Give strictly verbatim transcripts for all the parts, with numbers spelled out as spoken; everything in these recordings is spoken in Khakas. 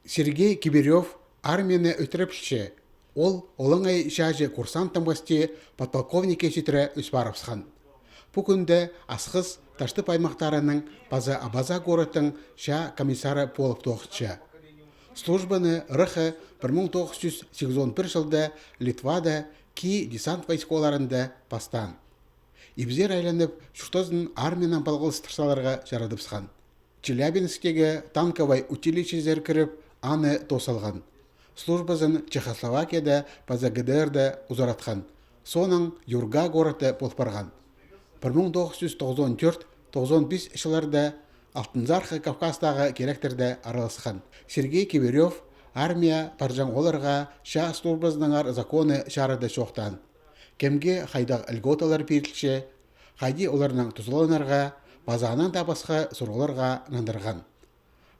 Сергей Кибирёв армияны ӧтіре пілче. Ол олаңай чааҷы курсанттаң пасти подполковникке читіре ӧс парыбысхан. Пу кӱнде Асхыс Таштып аймахтарының паза Абаза городтың чаа комиссары полып тоғынча. Службаны ырахха пір муң тоғыс чӱс сигізон пір чылда Литвада Кии десант войскаларында пастаан. Ибзер айланып, чуртазын армиянаң палғалыстыр саларға чарадыбысхан. Челябинсктегі танковай училищезер кіріп, аны тоос салған. Службазын Чехословакияда паза ГДР-да узаратхан. Соонаң Юрга городта пол парған. Пір муң тоғыс чӱс тоғызон тӧрт, тоғызон пис чылларда Алтынзархы Кавказтағы киректерде араласхан. Сергей Кибирёв армия парҷаң оларға чаа службазынаңар законы чарыда чоохтаан. Кемге хайдағ льготалар пирілче, хайди оларнаң тузаланарға, паза аннаң даа пасха сурығларға нандырған.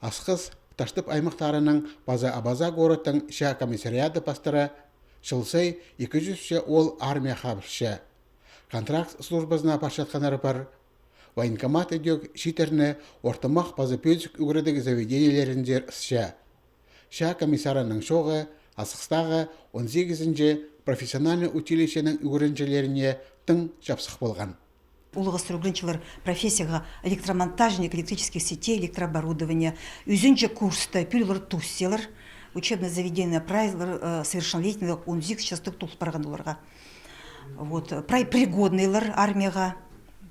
Асхыс Таштып аймахтарының паза Абаза городтың чаа комиссариады пастыра, чыл сай ікі чӱсче оол армияа хабысча. Контракт службазына парчатханнар пар. Военкомат ідӧк чииттерні ортымах паза пӧзік ӱгредіг заведениелерінзер ысча. Чаа комиссарының чооғы Асхыстағы он сигізінҷі профессиональный училищенің ӱгренҷілеріне тың чапсых полған. Улуғ астыр ӱгренчелер профессияға: электромонтажник электрических сетей, электрооборудование. Ӱзінҷі курста пӱӱл олар туссалар, учебное заведение прай олар, э, совершеннолетнийлер, он сигіс частығ тол парған оларға. Вот, прай пригодныйлар армияға,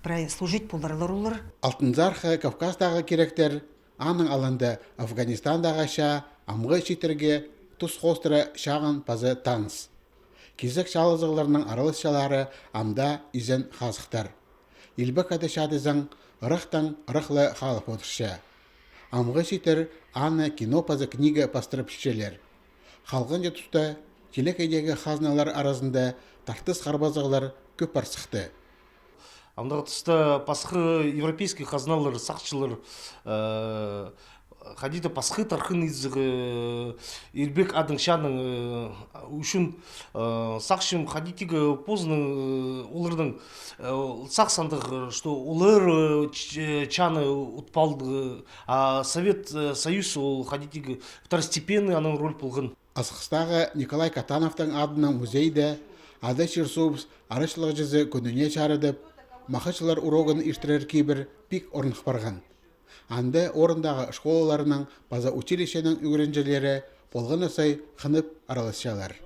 прай служить поларлар олар. Алтынзархы Кавказтағы киректер, аның алнында Афганистандағы чаа, амғы чииттерге тус хоостыра чағын паза таныс. Кизек чаалазығларның араласчылары ам даа изен хазыхтар. Илбек Ада чаа тізең, ырахтаң ырах ла халып одырча. Амғы чииттер аны кино паза книга пастыра пілчелер. Халғанҷы туста телекейдегі хазналар аразында тартыс харбазығлар кӧп пар сыхты. Андағ туста пасха европейский хазналар сахчалар, э, хайди-да пасха тархын изіг, э, Илбек Аданың чааның, э, ӱчӱн, э, сахчам хайди-да позының, э, оларның, э, сах сандығ, э, что олар, э, ч-, чааны утып алды, а Совет, э, Союз ол хайди-да второстепенный аның роль полған. Асхыстағы Николай Катановтың адынаң музейде Ада чир-суубыс арачылағҷызы кӱніне чарыдып, махачылар урогын иртірер кибір пик орных парған. Анда орындағы школаларның паза училищенің ӱгренҷілері полған на сай хынып араласчалар.